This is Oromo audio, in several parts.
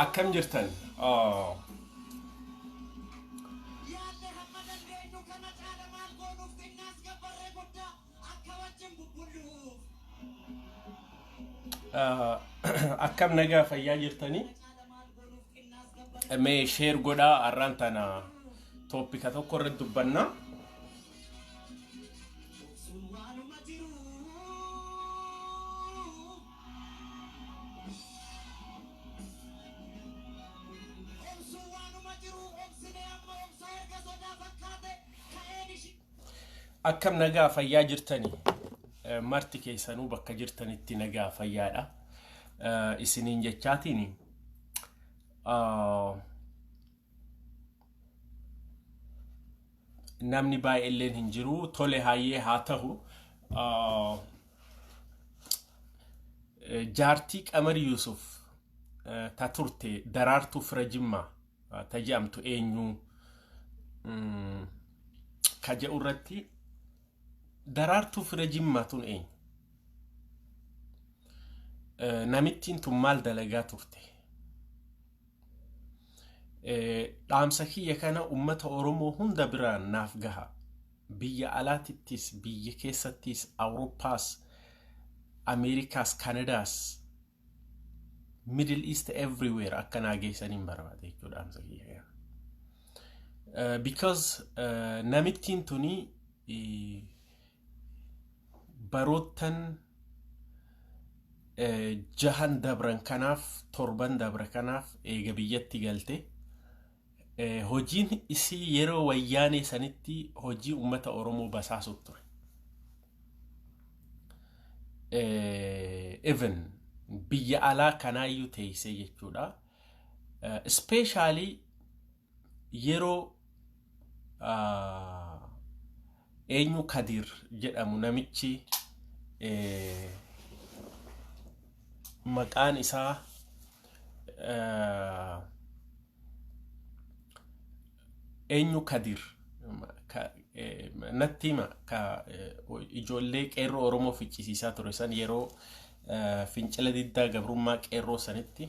Akkam jirtan? Oh. Akkam nagaa fayyaa jirtanii? Mee share godhaa, har'aan tana topic tokko irratti dubbanna. Akkam nagaa fayyaa jirtanii? Marti keessanuu bakka jirtanitti nagaa fayyaadha. Isiniin jechaatiin namni baay'eelleen hin jiru, tole hayyee haa tahu. Jaartii Qamar Yuusuf ta turte Daraartuu Fira Jimmaa ta je'amtu eenyu ka je'u irratti, Daraartuu Fira Jimmaa tun eenyu? Namittiin tun maal dalagaa turte? Dhaamsa kiyya kana ummata Oromoo hunda biraan naaf gaha. Biyya alaatittis, biyya keessattis, Awurooppaas, Ameerikaas, Kanadaas, Middle East, everywhere akka naa geessaniin barbaada jechuudha dhaamsa kiyya kana. Because namittiin tuni baroottan jahan dabran kanaaf, torban dabra kanaaf, eega biyyatti galte hojiin isii yeroo Wayyaanee sanitti hojii ummata Oromoo basaasuu ture. Even biyya alaa kanaayyuu teessee jechuudha. Especially yeroo eenyu Kadir jedhamu, namichi maqaan isaa eenyu Kadir natti hima, ka ijoollee qeerroo Oromoo ficcisiisaa ture san, yeroo fincila diddaa gabrummaa qeerroo sanitti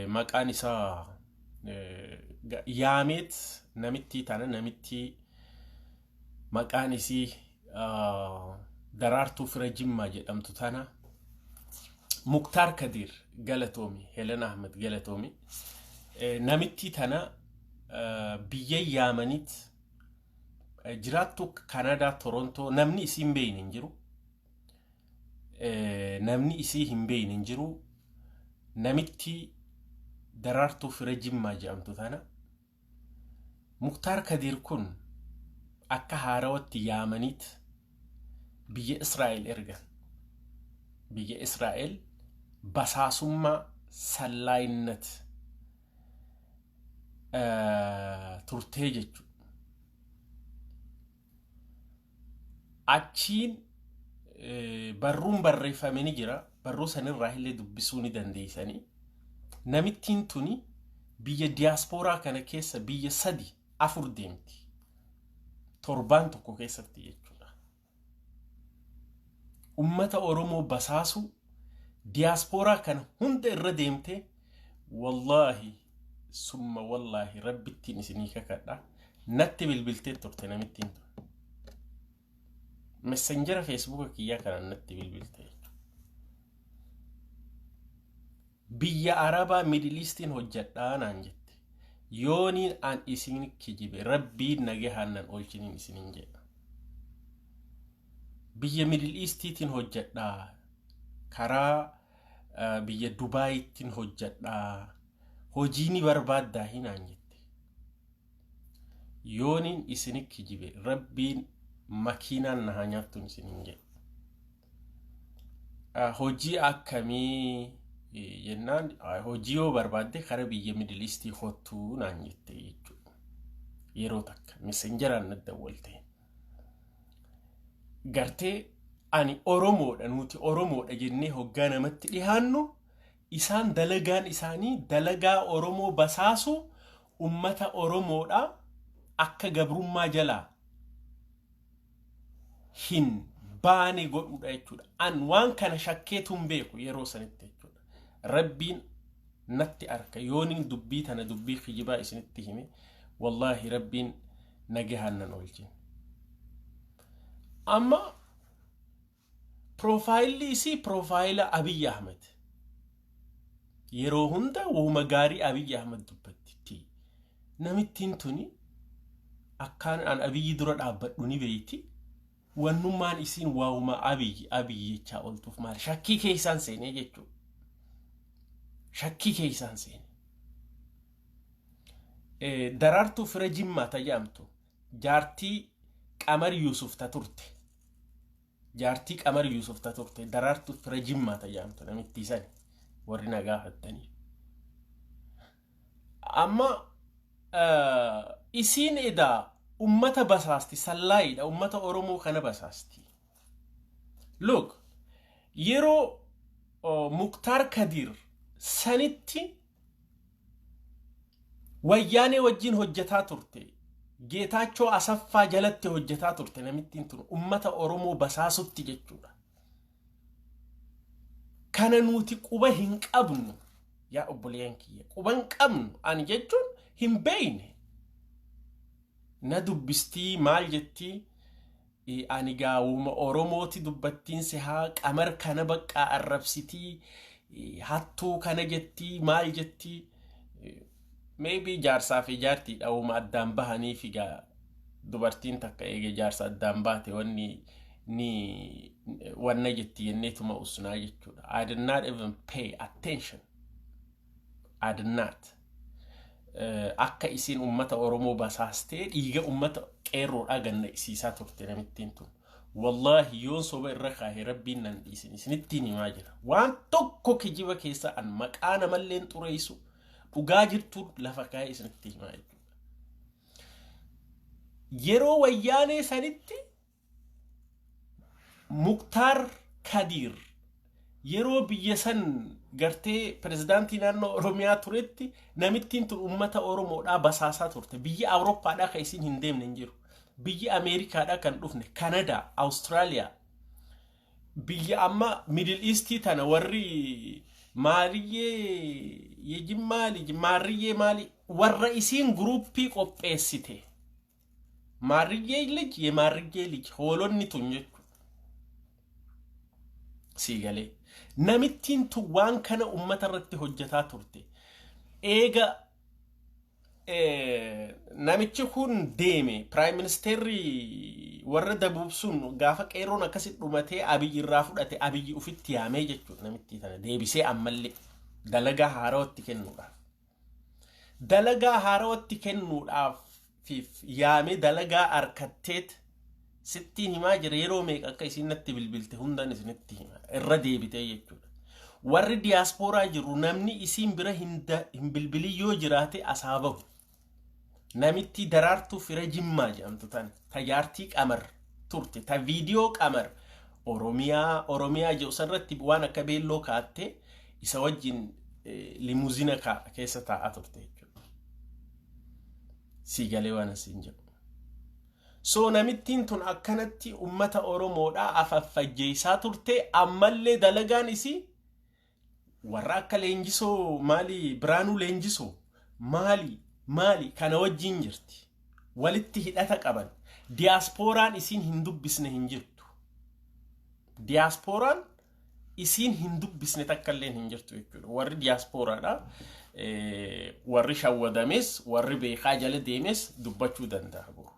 maqaan isaa yaameet namittii tana, namittii maqaan isii Daraartuu Fira Jimmaa jedhamtu tana. Muktaar Kadir galatoomi, Helen Ahmed galatoomi. Namittii tana biyya yaamaniit, jiraattu Kanadaa Torontoo, namni isii hin beeyne hin jiru. Namni isii hin beeyne hin jiru. Namittii Daraartuu Fira Jimmaa jedhamtu tana Muktaar Kadiir kun akka haarawatti yaamaniit biyya Israa'el ergan. Biyya Israa'el basaasummaa sallaayinnat turtee jechuudha. Achiin barruun barreeffame ni jira. Barruu sanirraa illee dubbisuu ni dandeessanii. Namittiin tuni biyya diyaaspooraa kana keessa biyya sadi afur deemti. Torbaan tokko keessatti jechuudha. Ummata Oromoo basaasuu diyaaspooraa kana hunda irra deemtee, wallaahi summa wallaahi, rabbittiin isinii kakadha, natti bilbiltee turte namittiin tun. Messenjera Feesbuuka kiyyaa kanaan natti bilbilte jechuudha. Biyya Arabaa Middle Eastiin hojjedhaa naan jette. Yooniin an isin kijibe rabbiin nagahaan nan oolchiniin isiniin jedha. Biyya Middle Eastiitiin hojjedhaa, karaa biyya Dubaayittiin hojjedhaa, hojii ni barbaaddaa hinaan jette. Yooniin isin kijibe rabbiin makiinaan na haa nyaattuun isiniin jedha. Hojii akkamii jennaan, hojii yoo barbaadde kara biyya Middle Eastii kottuu naan jette jechuudha. Yeroo takka messengeraan na dawwalte. Gartee Ani Oromoodha, nuti Oromoodha jennee hoggaa namatti dhihaannu, isaan dalagaan isaanii dalagaa Oromoo basaasu, ummata Oromoodha akka gabrummaa jalaa hin baane godhuudha jechuudha. An waan kana shakkeetuun beeku yeroo sanitti jechuudha. Rabbiin natti arka, yoonin dubbii tana dubbii kijibaa isinitti hime, wallaahi Rabbiin nagahaan nan oolchin. Amma profile-li isii profile Abiyyi Ahmed. Yeroo hunda wahuma gaarii Abiyyi Ahmed dubbatti. Namittiin tuni akkaan an Abiyyi dura dhaabbadhu ni beeyti. Wannummaan isiin waa'uma Abiyyi Abiyyi jechaa ooltuuf maali? Shakkii keessaan seenee jechuudha. Shakkii keessaan seenee. Daraartuu Fira Jimmaa tajaamtu, jaartii Qamar Yuusuf ta turte. Jaartii Qamar Yuusuf ta turte, Daraartuu Fira Jimmaa tajaamtu, namittii sani warri na gaafattanii. Amma isiin edaa ummata basaasti, sallaayiidha, ummata Oromoo kana basaasti. Look, yeroo Muktaar Kadir sanitti Wayyaanee wajjin hojjetaa turte. Geetaachoo Asaffaa jalatti hojjetaa turte namittiin tun ummata Oromoo basaasutti jechuudha. Kana nuti quba hin qabnu, yaa obboleeyyan kiyya, quba hin qabnu ani jechuun hin beeyne. Na dubbistii, maal jettii, ani gaawuma Oromooti dubbattiin sihaa, Qamar kana baqqaa arrabsitii, hattuu kana jettii, maal jettii, maybe jaarsaa fi jaartiidha, uuma addaan bahanii fi gaa dubartiin takka eege jaarsa addaan baate wanni ni wanna jetti jenneetuma usnaa jechuudha. I did not even pay attention. I did not. Akka isiin ummata Oromoo basaastee dhiiga ummata qeerroodhaa ganna isiisaa turte namittiin tun. Wallaahi yoon soba irra kaahee Rabbiin nan dhiisin, isinittiin himaa jira. Waan tokko kijiba keessa an maqaa namalleen xureessu, dhugaa jirtuun lafa kaahee isinitti himaa jechuudha. Yeroo Wayyaanee sanitti, Muktaar Kadiir yeroo biyya san gartee pirezidaantii naannoo Oromiyaa turetti, namittiin tun uummata Oromoodhaa basaasaa turte. Biyya Awurooppaadhaa kan isiin hin deemne hin jiru. Biyya Ameerikaadhaa kan dhufne, Kanadaa, Awustiraaliyaa, biyya amma Middle Eastii tana, warri maaliyyee yejin maali, maarriyyee maali, warra isiin group-ii qopheessite. Maarriyyee lij የማርዬ lij hoolonni tun jechuudha. Sii galee. Namittiin tun waan kana uummata irratti hojjetaa turte. Eega namichi kun deeme, prime minister-ri warra dabuub sun, gaafa qeerroon akkasi dhumatee Abiyyi irraa fudhate, Abiyyi ufitti yaamee jechuudha namittii tana deebisee ammallee dalagaa haarawatti kennuudhaaf. Dalagaa haarawatti kennuudhaaf yaamee dalagaa arkatteet sittiin himaa jira. Yeroo meeqa akka isiin natti bilbilte hundaan isinitti hima irra deebitee jechuudha. Warri diyaaspooraa jiru, namni isiin bira hin bilbilin yoo jiraate asaa bahu. Namitti Daraartuu Fira Jimmaa jedhamtu tan tajaartii Qamar turte, ta viidiyoo Qamar Oromiyaa Oromiyaa jedhu sanirratti waan akka beelloo kaattee isa wajjin limousine keessa taa'aa turte jechuudha. Sii galee waan asiin jedhu. So namittiin tun akkanatti ummata Oromoodhaa afaffajjeessaa turte. Ammallee dalagaan isii warra akka Leenjisoo maali, Biraanuu Leenjisoo maali maali kana wajjin jirti. Walitti hidhata qaban. Diyaaspooraan isiin hin dubbisne hin jirtu. Diyaaspooraan isiin hin dubbisne takka illee hin jirtu jechuudha. Warri diyaaspooraadha. Warri shawwadames, warri beekaa jala deemes dubbachuu danda'a boru.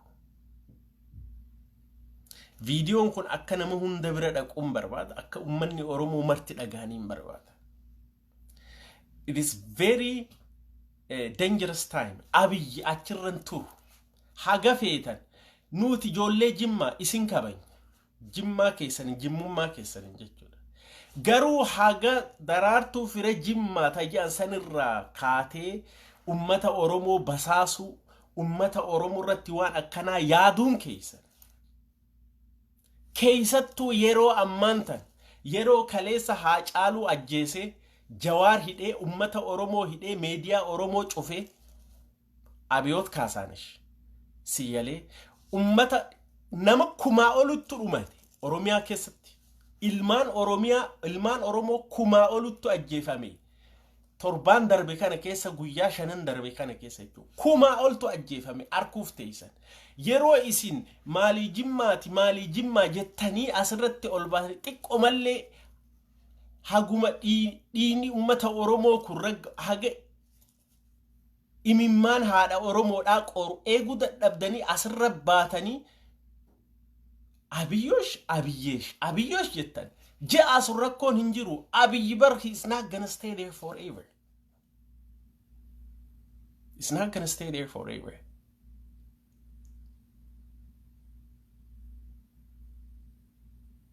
Viidiyoon kun akka nama hunda bira dhaquun barbaada. Akka uummanni Oromoo marti dhagahaniin barbaada. It is very dangerous time. Abiyyi achirran turu. Haga feetan nuti ijoollee Jimmaa isin kabanya. Jimmaa keessanii, jimmummaa keessanii jechuudha. Garuu haga Daraartuu Fira Jimmaa tayyaan sanirraa kaatee ummata Oromoo basaasuu, ummata Oromoo irratti waan akkanaa yaaduun keessan. Keessattuu yeroo ammaan tan, yeroo kaleessa Haacaaluu ajjeesee, Jawaar hidhee, ummata Oromoo hidhee, meediyaa Oromoo cufee, Abiyoot Kaasaanish siyalee ummata nama kumaa oluttu dhumate Oromiyaa keessatti. Ilmaan Oromiyaa, ilmaan Oromoo kumaa oluttu ajjeefame. Torbaan darbe kana keessa, guyyaa 5n darbe kana keessa jechuudha. Kumaa oltu ajjeefame arkuuf teessan. Yeroo isin maalii Jimmaati, maalii Jimmaa jettanii asirratti ol baasanii, xiqqoo mallee haguma dhiigni ummata Oromoo kun haga imimmaan haadha Oromoodhaa qoru eeguu dadhabdanii asirra baatanii Abiyyosh, Abiyyeesh, Abiyyosh jettan. Ji'a sun rakkoon hin jiru. Abiyyi bar, he is not gonna stay there forever. He's not gonna stay there forever.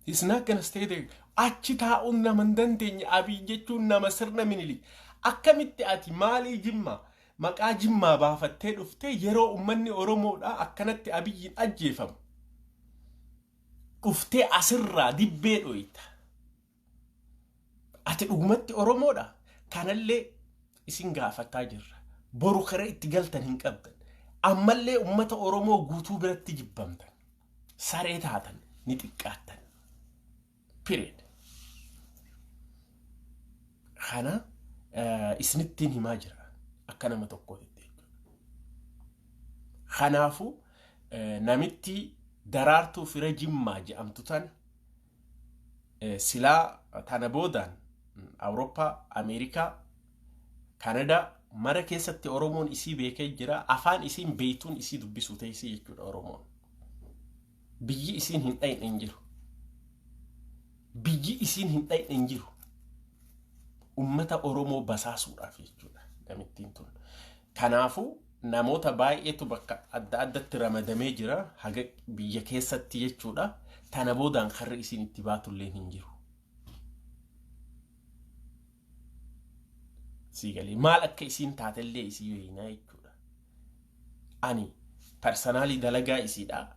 He's not gonna stay there. Achi taa'uun nama hin dandeenye. Abiy jechuun nama sirna Minilik. Akkamitti ati maalii Jimmaa, maqaa Jimmaa baafattee dhuftee, yeroo uummanni Oromoodhaa akkanatti Abiyyiin ajjeefamu, dhuftee asirraa dibbee dhoyita? Ati dhugumatti Oromoodha? Kanallee isin gaafataa jirra. Boru kara itti galtan hin qabdan. Ammallee uummata Oromoo guutuu biratti jibbamtan. Saree taatan, ni xiqqaattan. Period. Kana isinittiin himaa jira akka nama tokkootitti jechuudha. Kanaafuu namitti Daraartuu Fira Jimmaa jedhamtu tana silaa tana boodaan Awurooppaa, Ameerikaa, Kanadaa mara keessatti Oromoon isii beekee jira. Afaan isiin beektuun isii dubbisuu teessii jechuudha Oromoon. Biyyi isiin hin dhayne hin jiru. Biyyi isiin hin dhayne hin jiru. Ummata Oromoo basaasuudhaaf jechuudha namittiin tun. Kanaafuu namoota baay'eetu bakka adda addatti ramadamee jira haga biyya keessatti jechuudha. Tana boodaan karri isiin itti baatullee hin jiru. Sii galee, maal akka isiin taatellee isii beeknaa jechuudha. Ani personally dalagaa isiidha.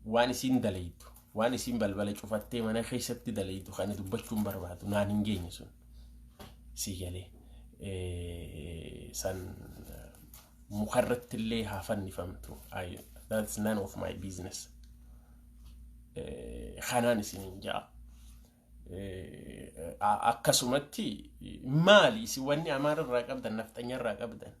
Waan isiin dalaytu, waan isiin balbala cufattee mana keessatti dalaytu kana dubbachuun barbaadu, naan hin geenye sun. Sii galee, san mukarratti illee haa fannifamtu. That's none of my business. Kanaan isiniin ja'a. Akkasumatti maali isin wanni Amaara irraa qabdan, nafxanya irraa qabdan?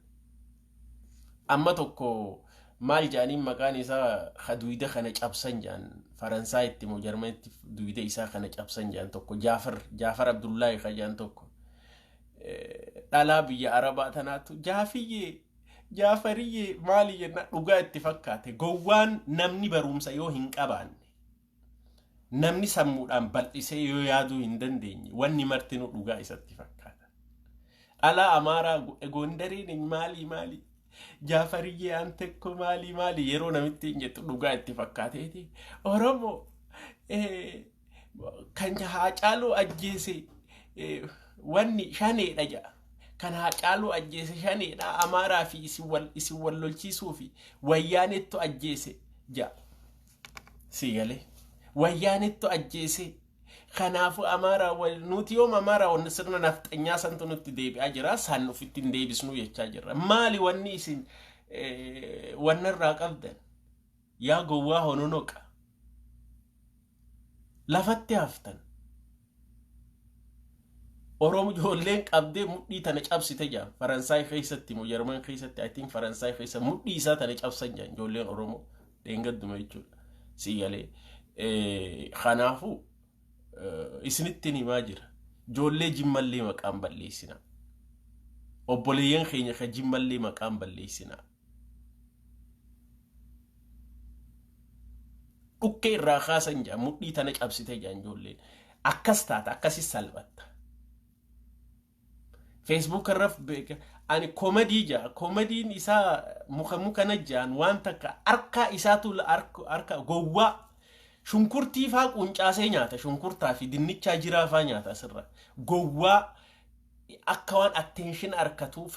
Amma tokko maal jedhaniin, maqaan isaa ka duyda kana cabsan jedhan, Faransaayitti moo Jarmanitti duyda isaa kana cabsan jedhan tokko, Jaafar Abdullaahi ka jedhan tokko, dhalaa biyya Arabaa tanaatu Jaafiyyee, Jaafariyyee maali jenna dhugaa itti fakkaate. Gowwaan namni barumsa yoo hin qabaanne, namni sammuudhaan bal'isee yoo yaaduu hin dandeenye, wanni martinuu dhugaa isatti fakkaata. Dhalaa Amaaraa Gondariin maalii maalii Jaafariyyee antekko maalii maalii yeroo namitti hin jettu dhugaa itti fakkaateeti. Oromoo kan Haacaaluu ajjeese wanni shaneedha jedha. Kan Haacaaluu ajjeese shaneedha, Amaaraa fi isin wal lolchiisuu fi Wayyaanettu ajjeese jedha. Si galee, Wayyaanettu ajjeese. Kanaafuu Amaaraa wal nuti yoom Amaaraa wanni sirna nafxanyaa santu nutti deebi'aa jira, san ofitti hin deebisnuu jechaa jirra. Maali wanni isin wanna irraa qabdan? Yaa gowwaa hononoqa. Lafatti haftan. Oromo ijoolleen qabdee mudhii tana cabsite jaan Faransaay keessatti moo Jarman keessatti, I think Faransaay keessa mudhii isaa tana cabsan jaan ijoolleen Oromoo dheengadduma jechuudha. Si galee, kanaafuu isinittiin himaa jira. Ijoollee Jimmallee maqaan balleessina. Obboleeyyan keenya ka Jimmallee maqaan balleessina. Dhukkee irraa kaasan jaan, mudhii tana cabsite jaan ijoolleen. Akkas taata, akkasis salphatta. Facebook irra ani comedy jaa, comedyn isaa muka mukana jaan, waan takka harka isaatu harka gowwaa shunkurtii faa quncaasee nyaata, shunkurtaa fi dinnichaa jiraa faa nyaata asirra. Gowwaa akka waan attention harkatu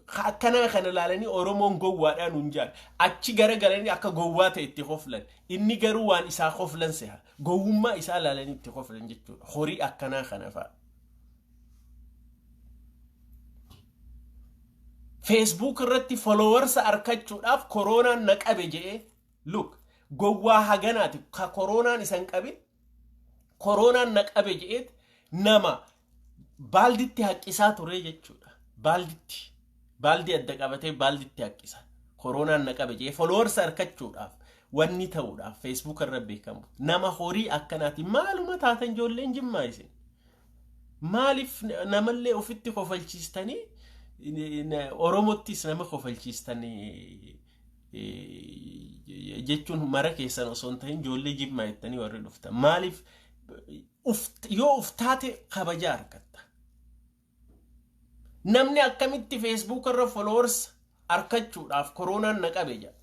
akkanaa kana ilaalanii Oromoon gowwaadhaan nun jaan achi garagalanii akka gowwaa ta'e itti koflan. Inni garuu waan isaa koflan seha. Gowwummaa isaa ilaalanii itti koflan jechuudha. Horii akkanaa kana fa'a. Facebook irratti followers argachuudhaaf koronaan na qabe jedhee. Look, gowwaa haganaati ka koronaan isan qabin koronaan na qabe jedheet nama baalditti haqqisaa ture jechuudha. Baalditti baaldii adda qabatee baalditti haqqisa. Koronaan na qabe jedhee followers argachuudhaaf, wanni ta'uudhaaf, Facebook irra beekamu. Nama horii akkanaati. Maaluma taatan ijoolleen Jimmaa isin? Maaliif namallee ofitti kofalchiistanii, Oromottis nama kofalchiistanii jechuun, mara keessan osoo hin ta'in ijoollee Jimmaa jettanii warri dhuftan. Maaliif yoo uftaate kabaja argatta? Namni akkamitti Facebook irra followers argachuudhaaf koronaan na qabe jedha?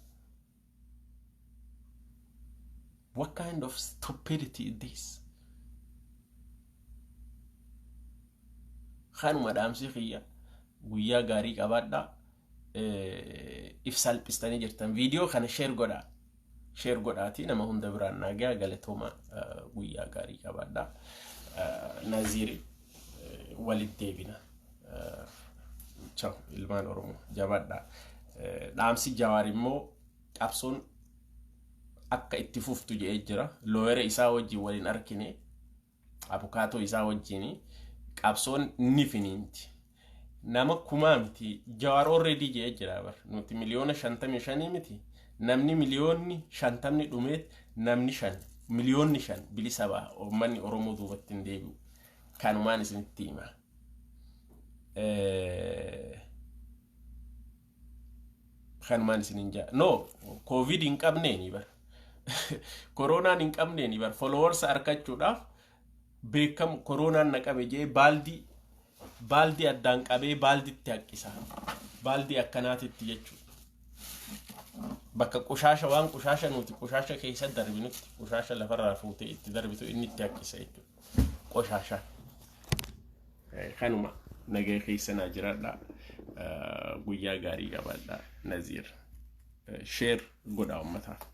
What kind of stupidity is this? Kanuma dhaamsi kiyya. Guyyaa gaarii qabaadhaa. If salphistanii jirtan. Viidiyoo kana share godhaa. Share godhaatii nama hunda biraan naagaa. Galatooma, guyyaa gaarii qabaadhaa. Naziiri walitti deebina. Ciao, ilmaan Oromoo, jabaadhaa. Dhaamsi Jawaar immoo qabsoon akka itti fuftu jedhee jira. Lawyer isaa wajjin waliin argine, abukaatoo isaa wajjin qabsoon ni finiinti. Nama kumaa miti, Jawaar already jedhee jira bar. Nuti 55 miliyoona miti. Namni 50 miliyoonni dhumeet namni 5 5 miliyoonni bilisa ba'a. Uummanni Oromoo duubatti hin deebi'u. Kanumaan isinitti hima. Kanumaan isinin jaa. No, Covid hin qabneeni bar. Koronaan hin qabneeni bar. Followers argachuudhaaf beekamu koronaan na qabe jee baaldii addaan qabee baalditti haqqisa. Baaldii akkanaatitti jechuudha. Bakka qushaasha, waan qushaasha nuti qushaasha keessa darbinutti, qushaasha lafarraa fuutee itti darbitu inni itti haqqisa jechuudha. Qoshaasha. Kanuma, nagaa keessa naa jiraadha. Guyyaa gaarii qabaadha. Naziir. Share godhaa uummataaf.